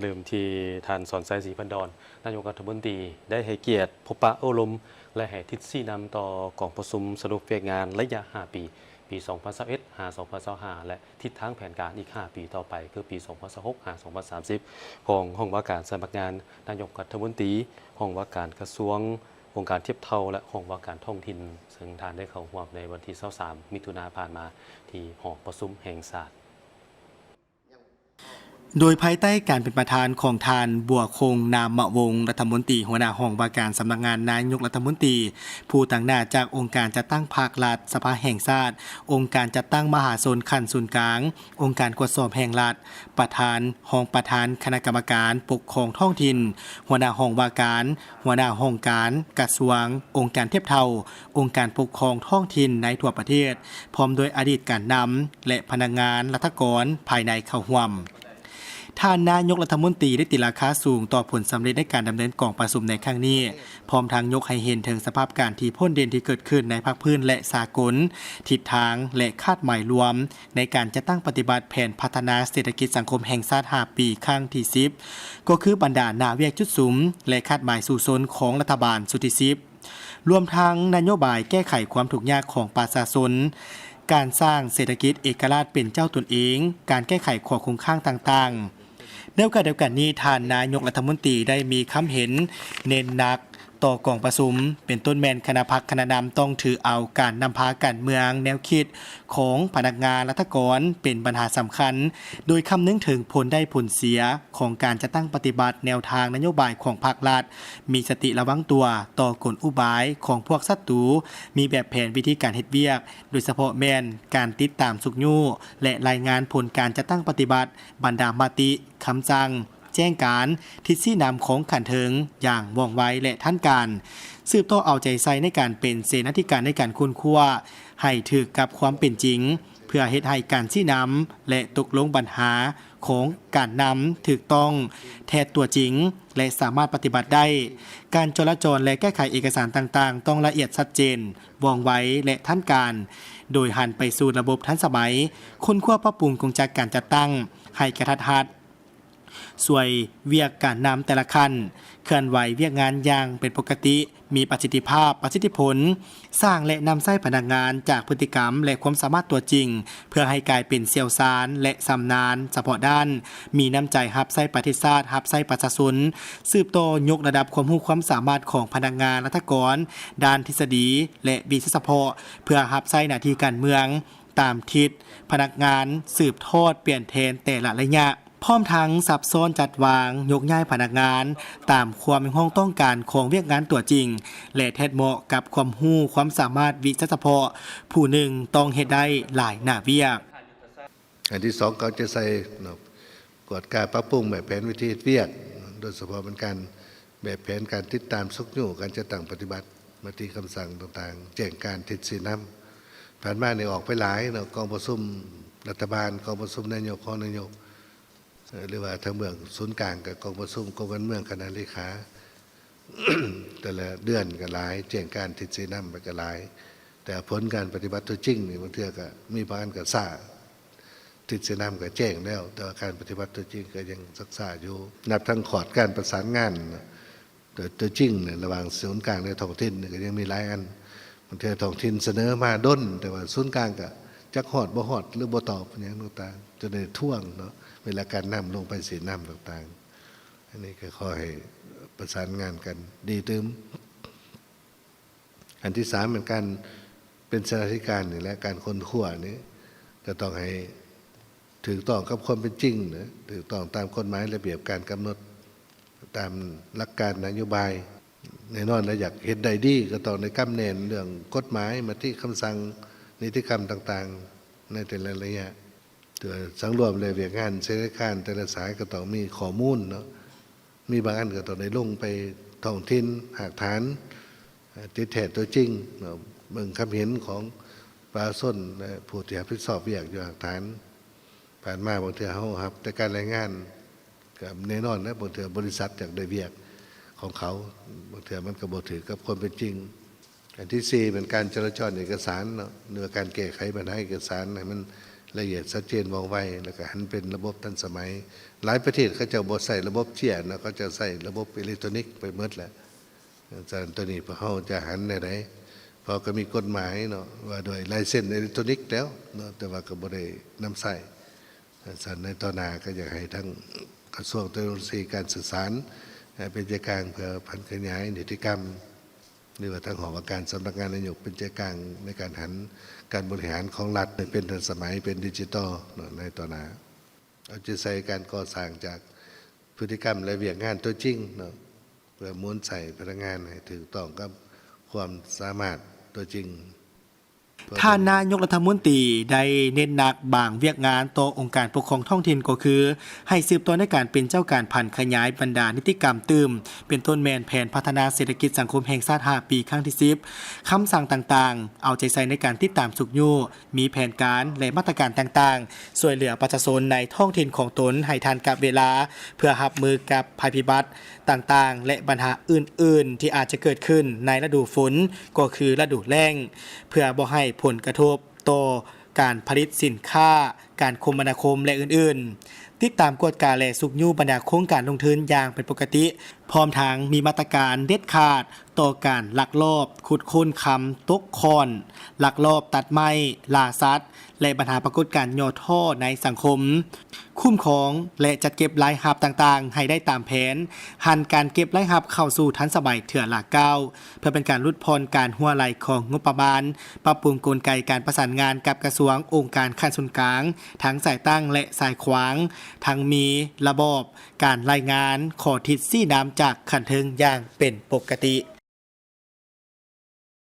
ເລີ່ມທີ່ທ່ານ ສອນໄຊ ສີພັນດອນ ນາຍົກລັດຖະມົນຕີ ໄດ້ໃຫ້ກຽດພົບປະໂອ້ລົມ ແລະ ໃຫ້ທິດຊີ້ນຳຕໍ່ກອງປະຊຸມສະຫຼຸບວຽກງານໄລຍະຫ້າປີ ປີສອງພັນຊາວເອັດ ຫາ ສອງພັນຊາວຫ້າ ແລະ ທິດທາງແຜນການອີກຫ້າປີຕໍ່ໄປ ຄືປີສອງພັນຊາວຫົກ ຫາ ສອງພັນສາມສິບ ຂອງຫ້ອງວ່າການສຳນັກງານນາຍົກລັດຖະມົນຕີ, ຫ້ອງວ່າການກະຊວງ, ອົງການທຽບເທົ່າ ແລະ ຫ້ອງວ່າການທ້ອງຖິ່ນ, ເຊິ່ງທ່ານໄດ້ເຂົ້າຮ່ວມໃນວັນທີຊາວສາມ ມິຖຸນາຜ່ານມາ ທີ່ຫໍປະຊຸມແຫ່ງຊາດ. ໂດຍພາຍໃຕ້ການເປັນປະທານຂອງທ່ານ ບົວຄົງ ນາມມະວົງ ລັດຖະມົນຕີ ຫົວໜ້າຫ້ອງວ່າການສຳນັກງານນາຍົກລັດຖະມົນຕີ, ຜູ້ຕາງໜ້າຈາກອົງການຈັດຕັ້ງພັກລັດ, ສະພາແຫ່ງຊາດ, ອົງການຈັດຕັ້ງມະຫາຊົນຂັ້ນສູນກາງ, ອົງການກວດສອບແຫ່ງລັດ, ປະທານ, ຮອງປະທານຄະນະກຳມະການປົກຄອງທ້ອງຖິ່ນ, ຫົວໜ້າຫ້ອງວ່າການ, ຫົວໜ້າຫ້ອງການ, ກະຊວງ, ອົງການທຽບເທົ່າ, ອົງການປົກຄອງທ້ອງຖິ່ນໃນທົ່ວປະເທດ, ພ້ອມດ້ວຍອະດີດການນຳ ແລະ ພະນັກງານລັດຖະກອນພາຍໃນເຂົ້າຮ່ວມ. ທ່ານນາຍົກລັດຖະມົນຕີໄດ້ຕີລາຄາສູງຕໍ່ຜົນສຳເລັດໃນການດຳເນີນກອງປະຊຸມໃນຄັ້ງນີ້, ພ້ອມທັງຍົກໃຫ້ເຫັນເຖິງສະພາບການທີ່ພົ້ນເດັ່ນທີ່ເກີດຂຶ້ນໃນພາກພື້ນ ແລະ ສາກົນ, ທິດທາງ ແລະ ຄາດໝາຍລວມໃນການຈັດຕັ້ງປະຕິບັດແຜນພັດທະນາເສດຖະກິດສັງຄົມແຫ່ງຊາດຫ້າປີ ຄັ້ງທີສິບ ກໍຄືບັນດາໜ້າວຽກຈຸດສຸມ ແລະ ຄາດໝາຍສູ້ຊົນຂອງລັດຖະບານຊຸດທີສິບ ລວມທັງນະໂຍບາຍແກ້ໄຂຄວາມທຸກຍາກຂອງປະຊາຊົນ, ການສ້າງເສດຖະກິດເອກະລາດເປັນເຈົ້າຕົນເອງ, ການແກ້ໄຂຂໍ້ຄົງຄ້າງຕ່າງໆ. ໃນໂອກາດດຽວກັນນີ້, ທ່ານນາຍົກລັດຖະມົນຕີໄດ້ມີຄຳເຫັນເນັ້ນໜັກຕໍ່ກອງປະຊຸມ, ເປັນຕົ້ນແມ່ນຄະນະພັກຄະນະນຳຕ້ອງຖືເອົາການນຳພາການເມືອງ, ແນວຄິດຂອງພະນັກງານລັດຖະກອນເປັນບັນຫາສຳຄັນ, ໂດຍຄຳນຶງເຖິງຜົນໄດ້ຜົນເສຍຂອງການຈັດຕັ້ງປະຕິບັດແນວທາງນະໂຍບາຍຂອງພັກລັດ, ມີສະຕິລະວັງຕົວຕໍ່ກົນອຸບາຍຂອງພວກສັດຕູ, ມີແບບແຜນວິທີການເຮັດວຽກ, ໂດຍສະເພາະແມ່ນການຕິດຕາມຊຸກຍູ້ ແລະ ລາຍງານຜົນການຈັດຕັ້ງປະຕິບັດບັນດາມະຕິ, ຄຳສັ່ງ, ແຈ້ງການ, ທິດຊີ້ນຳຂອງຂັ້ນເທິງຢ່າງວ່ອງໄວ ແລະ ທັນການ, ສືບຕໍ່ເອົາໃຈໃສ່ໃນການເປັນເສນາທິການໃນການຄົ້ນຄວ້າໃຫ້ຖືກກັບຄວາມເປັນຈິງ, ເພື່ອເຮັດໃຫ້ການຊີ້ນຳ ແລະ ຕົກລົງບັນຫາຂອງການນຳຖືກຕ້ອງ, ແທດຕົວຈິງ ແລະ ສາມາດປະຕິບັດໄດ້. ການຈໍລະຈອນ ແລະ ແກ້ໄຂເອກະສານຕ່າງໆ ຕ້ອງລະອຽດຊັດເຈນ, ວ່ອງໄວ ແລະ ທັນການ, ໂດຍຫັນໄປສູ່ລະບົບທັນສະໄໝ, ຄົ້ນຄວ້າປັບປຸງກົງຈັກການຈັດຕັ້ງໃຫ້ກະທັດຮັດ, ຊ່ວຍວຽກການນຳແຕ່ລະຂັ້ນ, ເຄື່ອນໄຫວວຽກງານຢ່າງເປັນປົກກະຕິ, ມີປະສິດທິພາບ, ປະສິດທິຜົນ, ສ້າງ ແລະ ນຳໃຊ້ພະນັກງານຈາກພຶດຕິກຳ ແລະ ຄວາມສາມາດຕົວຈິງ, ເພື່ອໃຫ້ກາຍເປັນຊ່ຽວຊານ ແລະ ຊຳນານສະເພາະດ້ານ, ມີນ້ຳໃຈຮັບໃຊ້ປະເທດຊາດ, ຮັບໃຊ້ປະຊາຊົນ, ສືບຕໍ່ຍົກລະດັບຄວາມຮູ້ຄວາມສາມາດຂອງພະນັກງານລັດຖະກອນດ້ານທິດສະດີ ແລະ ວິຊາສະເພາະ ເພື່ອຮັບໃຊ້ໜ້າທີ່ການເມືອງຕາມທິດພະນັກງານສືບທອດປ່ຽນແທນແຕ່ລະໄລຍະ. ພ້ອມທັງຊັບຊ້ອນຈັດວາງຍົກຍ້າຍພະນັກງານຕາມຄວາມຮຽກຮ້ອງຕ້ອງການຂອງວຽກງານຕົວຈິງ ແລະ ແທດເໝາະກັບຄວາມຮູ້ຄວາມສາມາດວິຊາສະເພາະ, ຜູ້ໜຶ່ງຕ້ອງເຮັດໄດ້ຫຼາຍໜ້າວຽກ. ອັນທີສອງ ເອົາໃຈໃສ່ເນາະ ກວດກາປັບປຸງແບບແຜນວິທີເຮັດວຽກ, ໂດຍສະເພາະແມ່ນການ ແບບແຜນການຕິດຕາມຊຸກຍູ້ການຈັດຕັ້ງປະຕິບັດມະຕິຄຳສັ່ງຕ່າງໆ, ແຈ້ງການທິດຊີ້ນຳ. ຜ່ານມານີ້ອອກໄປຫຼາຍເນາະ, ກອງປະຊຸມລັດຖະບານ, ກອງປະຊຸມນາຍົກ, ຮອງນາຍົກ, ເອີ ຫຼືວ່າທາງເບື້ອງສູນກາງ, ກໍກອງປະຊຸມກົມການເມືອງ, ຄະນະເລຂາ, ແຕ່ລະເດືອນກໍຫຼາຍ, ແຈ້ງການທິດຊີ້ນຳໄປກໍຫຼາຍ, ແຕ່ຜົນການປະຕິບັດຕົວຈິງນີ້ ບາງເທື່ອກໍມີບາງອັນກໍຊ້າ. ທິດຊີ້ນຳກໍແຈ້ງແລ້ວ, ແຕ່ວ່າການປະຕິບັດຕົວຈິງກໍຍັງຊັກຊ້າຢູ່. ນັບທັງຂອດການປະສານງານ ຕົວ ຕົວຈິງນີ້ ລະຫວ່າງສູນກາງ ແລະ ທ້ອງຖິ່ນນີ້ ກໍຍັງມີຫຼາຍອັນ. ບາງເທື່ອທ້ອງຖິ່ນສະເໜີມາດົນ, ແຕ່ວ່າສູນກາງກໍຈັກຮອດບໍ່ຮອດ ຫຼື ບໍ່ຕອບຫຍັງຕ່າງໆ, ຈົນໄດ້ທວງເນາະ, ເວລາການນຳລົງໄປຊີ້ນຳຕ່າງໆ. ອັນນີ້ກໍຂໍໃຫ້ປະສານງານກັນດີຕື່ມ. ອັນທີສາມແມ່ນການເປັນເສນາທິການນີ້ແຫຼະ, ການຄົ້ນຄວ້ານີ້ກໍຕ້ອງໃຫ້ຖືກຕ້ອງກັບຄວາມເປັນຈິງນະ, ຖືກຕ້ອງຕາມກົດໝາຍ, ລະບຽບການກຳນົດ, ຕາມຫຼັກການນະໂຍບາຍ. ແນ່ນອນລະ ຢາກເຮັດໄດ້ດີກໍຕ້ອງໄດ້ກຳແໜ້ນເລື່ອງກົດໝາຍ, ມະຕິຄຳສັ່ງ, ນິຕິກຳຕ່າງໆ ໃນແຕ່ລະໄລຍະ. ເພື່ອສັງລວມ ແລະ ວຽກງານເສນາທິການແຕ່ລະສາຍກໍຕ້ອງມີຂໍ້ມູນເນາະ, ມີບາງອັນກໍຕ້ອງໄດ້ລົງໄປທ້ອງຖິ່ນ, ຮາກຖານ, ຕິດແທດຕົວຈິງເນາະ, ເບິ່ງຄຳເຫັນຂອງປະຊາຊົນ ແລະ ຜູ້ທີ່ຮັບຜິດຊອບວຽກຢູ່ຮາກຖານ. ຜ່ານມາບາງເທື່ອເຮົາຮັບແຕ່ການລາຍງານ, ກໍແນ່ນອນແຫຼະ, ບາງເທື່ອບໍລິສັດຢາກໄດ້ວຽກຂອງເຂົາ, ບາງເທື່ອມັນກໍບໍ່ຖືກກັບຄວາມເປັນຈິງ. ອັນທີສີ່ແມ່ນການຈໍລະຈອນເອກະສານເນາະ, ຫຼືວ່າການແກ້ໄຂບັນຫາເອກະສານໃຫ້ມັນ ລະອຽດຊັດເຈນວ່ອງໄວ ແລ້ວກໍຫັນເປັນລະບົບທັນສະໄໝ. ຫຼາຍປະເທດເຂົາເຈົ້າບໍ່ໃຊ້ລະບົບເຈ້ຍເນາະ ເຂົາເຈົ້າໃຊ້ລະບົບອີເລັກໂທຣນິກໄປໝົດແລ້ວ. ສະນັ້ນ ໂຕນີ້ພວກເຮົາຈະຫັນແນວໃດ? ເພາະກໍມີກົດໝາຍເນາະ ວ່າດ້ວຍລາຍເຊັນອີເລັກໂທຣນິກແລ້ວເນາະ ແຕ່ວ່າກໍບໍ່ໄດ້ນຳໃຊ້. ສະນັ້ນ ໃນຕໍ່ໜ້າກໍຢາກໃຫ້ທາງກະຊວງເຕັກໂນໂລຊີການສື່ສານ ເປັນໃຈກາງເພື່ອຜັນຂະຫຍາຍນິຕິກຳ ຫຼືວ່າທາງຫ້ອງວ່າການສຳນັກງານນາຍົກເປັນໃຈກາງໃນການຫັນການບໍລິຫານຂອງລັດໃຫ້ເປັນທັນສະໄໝ ເປັນດິຈິຕອນເນາະ ໃນຕໍ່ໜ້າ. ເອົາໃຈໃສ່ການກໍ່ສ້າງຈາກພຶດຕິກຳ ແລະ ວຽກງານຕົວຈິງເນາະ ເພື່ອໝູນໃຊ້ພະນັກງານໃຫ້ຖືກຕ້ອງກັບຄວາມສາມາດຕົວຈິງ. ທ່ານນາຍົກລັດຖະມົນຕີໄດ້ເນັ້ນໜັກບາງວຽກງານຕໍ່ອົງການປົກຄອງທ້ອງຖິ່ນ ກໍຄືໃຫ້ສືບຕໍ່ໃນການເປັນເຈົ້າການຜັນຂະຫຍາຍບັນດານິຕິກຳຕື່ມ ເປັນຕົ້ນແມ່ນແຜນພັດທະນາເສດຖະກິດສັງຄົມແຫ່ງຊາດຫ້າປີ ຄັ້ງທີສິບ, ຄຳສັ່ງຕ່າງໆ, ເອົາໃຈໃສ່ໃນການຕິດຕາມຊຸກຍູ້ ມີແຜນການ ແລະ ມາດຕະການຕ່າງໆ ຊ່ວຍເຫຼືອປະຊາຊົນໃນທ້ອງຖິ່ນຂອງຕົນໃຫ້ທັນກັບເວລາ ເພື່ອຮັບມືກັບໄພພິບັດຕ່າງໆ ແລະ ບັນຫາອື່ນໆ ທີ່ອາດຈະເກີດຂຶ້ນໃນລະດູຝົນ ກໍຄືລະດູແລ້ງ ເພື່ອບໍ່ໃຫ້ຜົນກະທົບຕໍ່ການຜະລິດສິນຄ້າ, ການຄົມມະນາຄົມ ແລະ ອື່ນໆ. ຕິດຕາມກວດກາ ແລະ ຊຸກຍູ້ບັນດາໂຄງການລົງທຶນຢ່າງເປັນປົກກະຕິ, ພ້ອມທັງມີມາດຕະການເດັດຂາດຕໍ່ການລັກລອບຂຸດຄົ້ນຄຳຕົກຄ້ອນ, ລັກລອບຕັດໄມ້, ລ່າສັດ ແລະ ບັນຫາປາກົດການຫຍໍ້ທໍ້ໃນສັງຄົມ, ຄຸ້ມຄອງ ແລະ ຈັດເກັບລາຍຮັບຕ່າງໆ ໃຫ້ໄດ້ຕາມແຜນ, ຫັນການເກັບລາຍຮັບເຂົ້າສູ່ທັນສະໄໝເທື່ອລະກ້າວ ເພື່ອເປັນການຫຼຸດຜ່ອນການຮົ່ວໄຫຼຂອງງົບປະມານ, ປັບປຸງກົນໄກການປະສານງານກັບກະຊວງ, ອົງການຂັ້ນສູນກາງ ທັງສາຍຕັ້ງ ແລະ ສາຍຂວາງ, ທັງມີລະບອບການລາຍງານຂໍ້ທິດຊີ້ນຳຈາກຂັ້ນເທິງຢ່າງເປັນປົກກະຕິ.